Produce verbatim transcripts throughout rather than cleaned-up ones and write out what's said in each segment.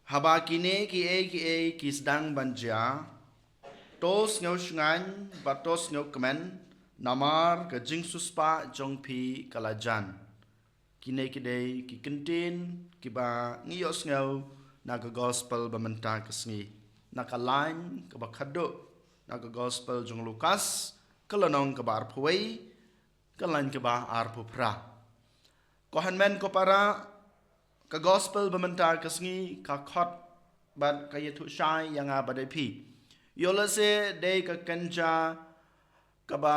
Haba kine kiei kiei ki sdang ban jia, to sngewshngaiñ bad to sngewkmen, namar ka jingsiewspah jong phi ka la jan. Kine ki dei ki kyntien kiba ngi ïohsngew na ka gospel ba mynta ka sngi, na ka lain kaba khatduh na ka gospel jong Lukas, ka lynnong kaba arphew wei, ka lain kaba arphew phra. Ko hynmen ko para, ka gospel ba mynta ka sngi ka khot bad ka ïathuh shai ïa nga bad ïa phi. Ïoh lehse dei ka kynja kaba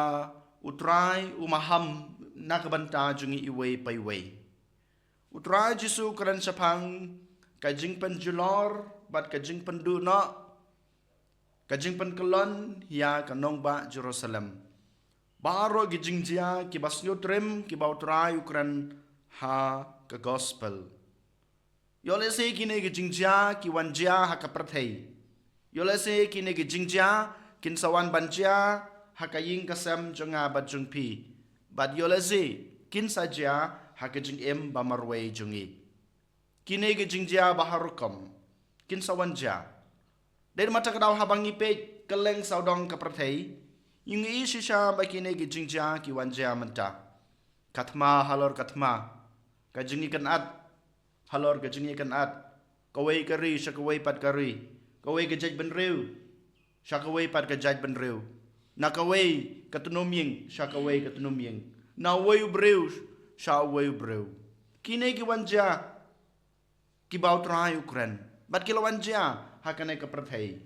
U Trai u maham na ka bynta jong ngi iwei pa iwei. U Trai Jisu u kren shaphang ka jingpynjulor bad ka jingpynduh noh, ka jingpynkyllon ïa ka nongbah Jerusalem. Baroh ki jingjia kiba sngewtriem kiba U Trai u kren ha ka gospel. Ïoh lehse kine ki jingjia ki wan jia ha ka pyrthei. Ïoh lehse kine ki jingjia kin sa wan ban jia ha ka ïing ka sem jong nga bad jong phi. Bad ïoh lehse kin sa jia ha ka jingim ba marwei jong ngi. Kine ki jingjia ba har rukom kin sa wan jia. Dei namar kata ka daw haba ngi peit kylleng sawdong ka pyrthei, ngi ïohi shisha ba kine ki jingjia ki wan jia mynta. Ka thma halor ka thma, ka jingïakynad halor ka jingïakynad, kawei ka ri sha kawei pat ka ri, kawei ka jaitbynriew sha kawei pat ka jaitbynriew, na kawei ka tnum ïing sha kawei ka tnum ïing, na uwei u briew sha uwei u briew. Kine ki wan jia kiba U Trai u kren, bad ki la wan jia ha kane ka pyrthei.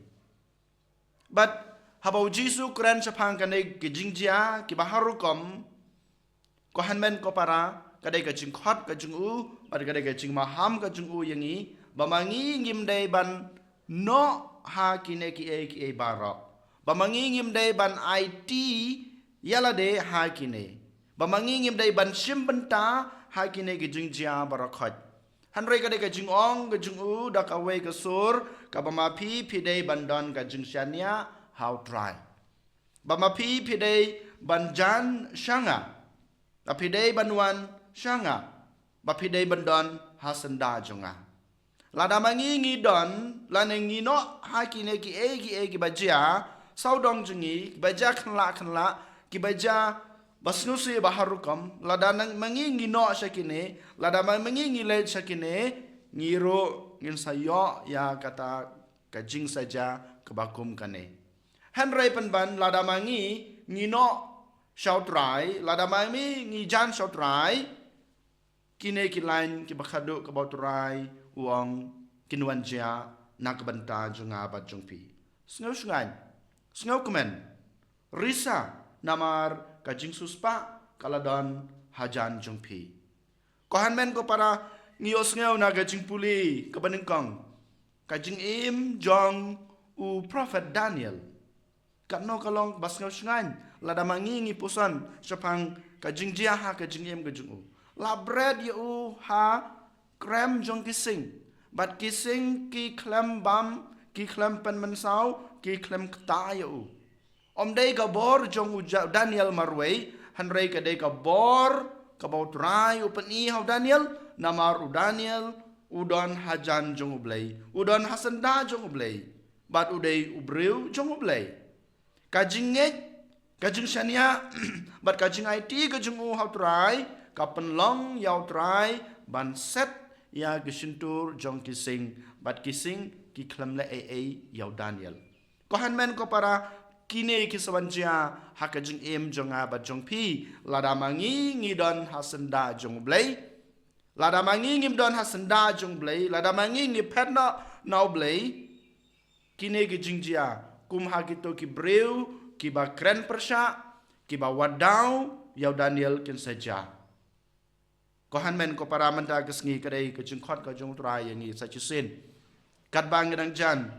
Bad haba U Jisu u kren shaphang kane ki jingjia kiba har rukom, ko hynmen ko para, ka dei ka jingkhot ka jong u bad ka dei ka jingmaham ka jong u ïa ngi, ba ma ngi ngim dei ban noh ha kine kiei kiei baroh, ba ma ngi ngim dei ban aiti ïa lade ha kine, ba ma ngi ngim dei ban shim bynta ha kine ki jingjia baroh khoit. Hynrei ka dei ka jingong ka jong u da kawei ka sur, kaba ma phi phi dei ban don ka jingshaniah ha U Trai, ba ma phi phi dei ban jan sha nga, ba phi dei ban wan sha nga, ba phi dei ban don ha syndah jong nga. Lada ma ngi ngi don lane ngi noh ha kine kiei kiei kiba jia sawdong jong ngi, kiba jia khyllap khyllap, kiba jia ba sngewsih ba har rukom, lada ma ngi ngi noh sha kine, lada ma ngi ngi leit sha kine, ngi ruh ngin sa ïoh ïa kata ka jingsaja kaba kum kane. Hynrei pynban lada ma ngi ngi noh sha U Trai, lada ma ngi ngi jan sha U Trai, kine ki lain kiba khadduh kaba U Trai u ong kin wan jia na ka bynta jong nga bad jong phi. Sngewshngaiñ, sngewkmen, risa, namar ka jingsiewspah ka la don hajan jong phi. Ko hynmen ko para, ngi ïohsngew na ka jingpule kaba nyngkong, ka jingim jong u prophet Daniel. Katno ka long ba sngewshngaiñ lada ma ngi ngi puson shaphang ka jingjia ha ka jingim ka jong u. La bret ïa u ha krem jong ki sing, bad ki sing ki khlem bam, ki khlem pynmynsaw, ki khlem kta ïa u. Ym dei ka bor jong u Daniel marwei, hynrei ka dei ka bor kaba U Trai u pyni ha u Daniel, namar u Daniel u don hajan jong U Blei, u don ha syndah jong U Blei, bad u dei u briew jong U Blei. Ka jingngeit, ka jingshaniah bad ka jingaiti ka jong u ha U Trai ka pynlong ïa U Trai ban set ïa ki shyntur jong ki sing, bad ki sing ki khlem leh ei ei ïa u Daniel. Ko hynmen ko para, kine ki sa wan jia ha ka jingim jong nga bad jong phi lada ma ngi ngi don ha syndah jong U Blei. Lada ma ngi ngim don ha syndah jong U Blei, lada ma ngi ngi phet noh na U Blei, kine ki jingjia kum ha kito ki briew kiba kren pyrshah, kiba wad daw ïa u Daniel kin sa jia. Ko hynmen ko para, mynta ka sngi ka dei ka jingkhot ka jong U Trai ïa ngi sa shisien. Katba ngi dang jan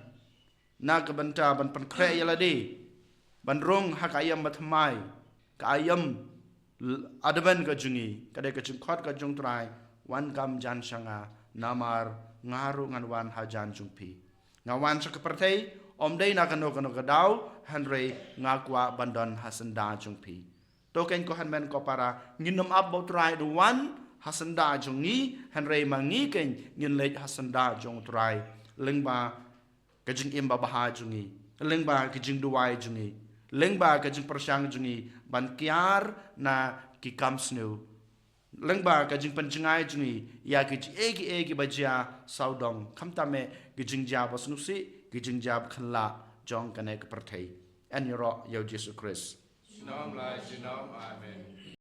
na ka bynta ban pynkhreh ïa lade ban rung ha ka aïom bathymmai, ka aïom Advent ka jong ngi, ka dei ka jingkhot ka jong U Trai, wan kham jan sha nga, namar nga ruh ngan wan hajan jong phi. Nga wan sha ka pyrthei ym dei na kano kano ka daw, hynrei nga kwah ban don ha syndah jong phi. To keiñ ko hynmen ko para, ngin ym ap ba U Trai u wan ha syndah jong ngi, hynrei ma ngi keiñ ngin leit ha syndah jong U Trai. Lyngba ka jingim babha jong ngi, lyngba ka jingduwai jong ngi, lyngba ka jingpyrshang jong ngi ban kiar na ki kam sniew, lyngba ka jingpynjngai jong ngi ïa ki jingeh ki eh kiba jia sawdong, khamtam eh ki jingjia ba sngewsih, ki jingjia ba khynnah jong kane ka pyrthei. Yn ïaroh ïa u Jisu Khrist. Junom la junom, amen.